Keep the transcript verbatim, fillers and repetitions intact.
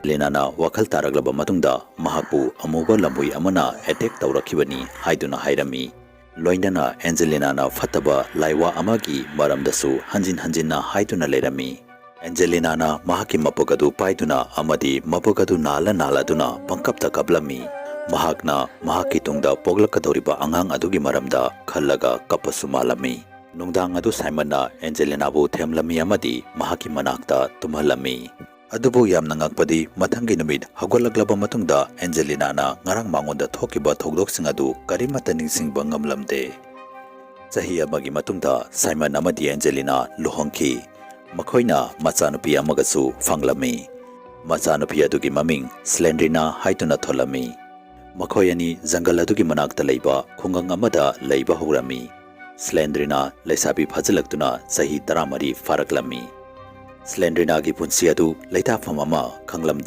ꯂꯤꯅꯥꯅ ꯋꯥꯈꯜ ꯇꯥꯔꯛꯂꯕ ꯃꯇꯨꯡꯗ ꯃꯍꯥꯛꯄꯨ ꯑꯃꯨꯕ ꯂꯝꯍꯨꯏ ꯑꯃꯅ ꯑꯦꯇꯦꯛ ꯇꯧꯔꯛꯈꯤꯕꯅꯤ ꯍꯥꯏꯗꯨꯅ ꯍꯥꯏꯔꯝꯃꯤ꯫ ꯂꯣꯏꯅꯅ ꯑꯦꯟꯖꯦꯂꯤꯅꯥꯅ ꯐꯠꯇꯕ ꯂꯥꯏꯋꯥ ꯑꯃꯒꯤ ꯃꯔꯝꯗꯁꯨ ꯍꯟꯖꯤꯟ ꯍꯟꯖꯤꯟꯅ ꯍꯥꯏꯗꯨꯅ ꯂꯩꯔꯝꯃꯤ꯫ ꯑꯦꯟꯖꯦꯂꯤꯅꯥꯅ ꯃꯍꯥꯛꯀꯤ ꯃꯄꯣꯛ ꯑꯗꯨ ꯄꯥꯏꯗꯨꯅ ꯑꯃꯗꯤ ꯃꯄꯣꯛ ꯑꯗꯨ ꯅꯥꯜꯂ ꯅꯥꯜꯂꯗꯨꯅ ꯄꯪꯀꯞꯇ ꯀꯞꯂꯝꯃꯤ꯫ ꯃꯍꯥꯛꯅ ꯃꯍꯥꯛꯀꯤ ꯇꯨꯡꯗ ꯄꯣꯛꯂꯛꯀꯗꯧꯔꯤꯕ ꯑꯉꯥꯡ ꯑꯗꯨꯒꯤ ꯃꯔꯝꯗ ꯈꯜꯂꯒ ꯀꯞꯄꯁꯨ ꯃꯥꯜꯂꯝꯃꯤ꯫ ꯅꯨꯡꯗꯥꯡ ꯑꯗꯨ ꯁꯥꯏꯃꯟꯅ ꯑꯦꯟꯖꯦꯂꯤꯅꯥꯕꯨ ꯊꯦꯝꯂꯝꯃꯤ ꯑꯃꯗꯤ ꯃꯍꯥꯛꯀꯤ ꯃꯅꯥꯛꯇ ꯇꯨꯝꯍꯜꯂꯝꯃꯤ꯫ ꯑꯗꯨꯕꯨ ꯌꯥꯝꯅ ꯉꯛꯄꯗꯤ, ꯃꯊꯪꯒꯤ ꯅꯨꯃꯤꯠ ꯍꯧꯒꯠꯂꯛꯂꯕ ꯃꯇꯨꯡꯗ ꯑꯦꯟꯖꯦꯂꯤꯅꯥꯅ ꯉꯔꯥꯡ ꯃꯉꯣꯟꯗ ꯊꯣꯛꯈꯤꯕ ꯊꯧꯗꯣꯛꯁꯤꯡ ꯑꯗꯨ ꯀꯔꯤꯃꯠꯇ ꯅꯤꯡꯁꯤꯡꯕ ꯉꯝꯂꯝꯗꯦ꯫ ꯆꯍꯤ ꯑꯃꯒꯤ ꯃꯇꯨꯡꯗ ꯁꯥꯏꯃꯟ ꯑꯃꯗꯤ ꯑꯦꯟꯖꯦꯂꯤꯅꯥ ꯂꯨꯍꯣꯡꯈꯤ꯫ ꯃꯈꯣꯏꯅ ꯃꯆꯥꯅꯨꯄꯤ ꯑꯃꯒꯁꯨ ꯐꯪꯂꯝꯃꯤ꯫ ꯃꯆꯥꯅꯨꯄꯤ ꯑꯗꯨꯒꯤ ꯃꯃꯤꯡ ꯁ꯭ꯂꯦꯟꯗ꯭ꯔꯤꯅꯥ ꯍꯥꯏꯗꯨꯅ ꯊꯣꯜꯂꯝꯃꯤ꯫ ꯃꯈꯣꯏ ꯑꯅꯤ ꯖꯪꯒꯜ ꯑꯗꯨꯒꯤ ꯃꯅꯥꯛꯇ ꯂꯩꯕ ꯈꯨꯡꯒꯪ ꯑꯃꯗ ꯂꯩꯕ ꯍꯧꯔꯝꯃꯤ꯫ ꯁ꯭ꯂꯦꯟꯗ꯭ꯔꯤꯅꯥ ꯂꯩꯁꯥꯕꯤ ꯐꯥꯖꯤꯜꯂꯛꯇꯨꯅ ꯆꯍꯤ ꯇꯔꯥꯃꯔꯤ ꯐꯥꯔꯛꯂꯝꯃꯤ꯫ ꯁ꯭ꯂꯦꯟꯗ꯭ꯔꯤꯅꯥꯒꯤ ꯄꯨꯟꯁꯤ ꯑꯗꯨ ꯂꯩꯇꯥꯐꯝ ꯑꯃ ꯈꯪꯂꯝꯗꯦ꯫